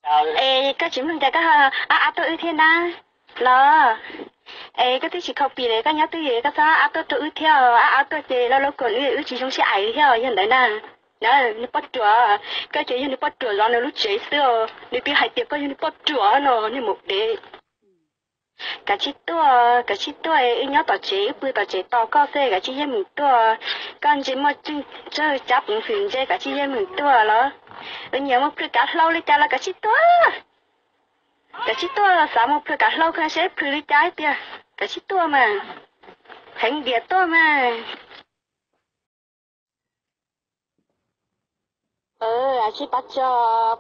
Es koj tsis mloog cas koj ab ab tuaj wb thiab na los? Es koj twb tsis khaus pim li, koj nyob twj ywm koj txhob ab ab tuaj rau wb thiab, ab ab tuaj ces lawv los kom wb tsis zoo siab ais li thiab yog ntawd na. Na, niag poj ruam, koj ces yog niag poj ruam zov nws lub tsev xwb os, nws twb hais tias koj yog niag poj ruam no, niag maum dev. Kav tsij tuaj, kav tsij tuaj, wb nyob tom tsev wb pw tom tsev tos koj xwb, kav tsij yeej meem tuaj. Koj ntse muaj tsawg tsab peev xwm ntse, kav tsij yeej meem tuaj los. Wb nyiam muaj plhws kav hlau li cas los kav tsij tuaj. Kav tsij tuaj, xav muaj plhws kav hlau koj seb plhws li cas tiag, kav tsij tuaj mas. Heev diam tuaj mas. Kav tsij pab tso,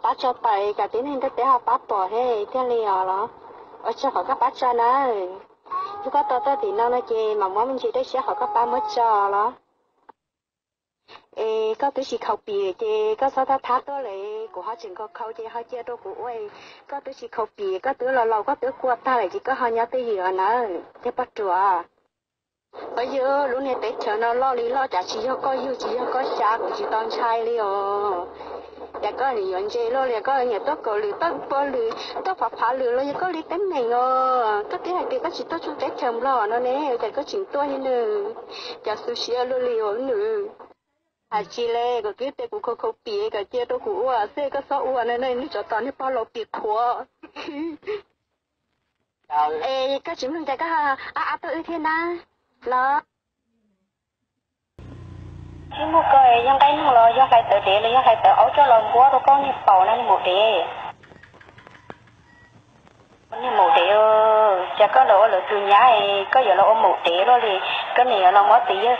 pab tso pais kom tib neeg ntiaj teb ho pab pom thiab thiaj li os los. Ua tsaug qhov koj pab tso na. Yog koj tos txog tim no no ces mam muab me ntsis dej siab qhov koj pab muab tso los. Es koj twb tsis khaus pim ces koj txhob thab thab tuaj lawm, kuv ho tseem khaus khaus ces ho cia rau kuv ua. Koj twb tsis khaus pim, koj twb los laus, koj twb kua tag lawm ces koj ho nyob twj ywm nawb, yog poj ruam. Qhov yog lub niag teb chaws no loj li loj cas tsis yog koj yug tsis yog koj xyav, kuv tsis tau ntshai li os. Cas koj yuav ntse luaj li, koj nyiam tuaj kaus lwm, tuaj pua lwm, tuaj phav phav lwm los yog koj li teeb meem os. Koj twb hais tias koj tsis tuaj tsuj teb chaws Nplog no ne, cas koj tseem tuaj thiab nws? Cas xu siab luaj li os nws. Hais tsis li, kom twb tias kuv khaus khaus pim kom cia rau kuv ua xwb, koj txhob ua no, nej tsov tom niag pog laus pim qhuav. Es koj tsis mloog cas koj ab ab tuaj wb thiab na los? Tsis muaj ko, yog nqaij noog los yog hlais tawv dev los yog hlais tawv aub coj los npuab rau koj niag paum na niag maum dev. Niag maum dev, cas koj los ua lawv tus nyab, koj yuav los ua maum dev luaj li, koj niam yuav los muab txiv yawg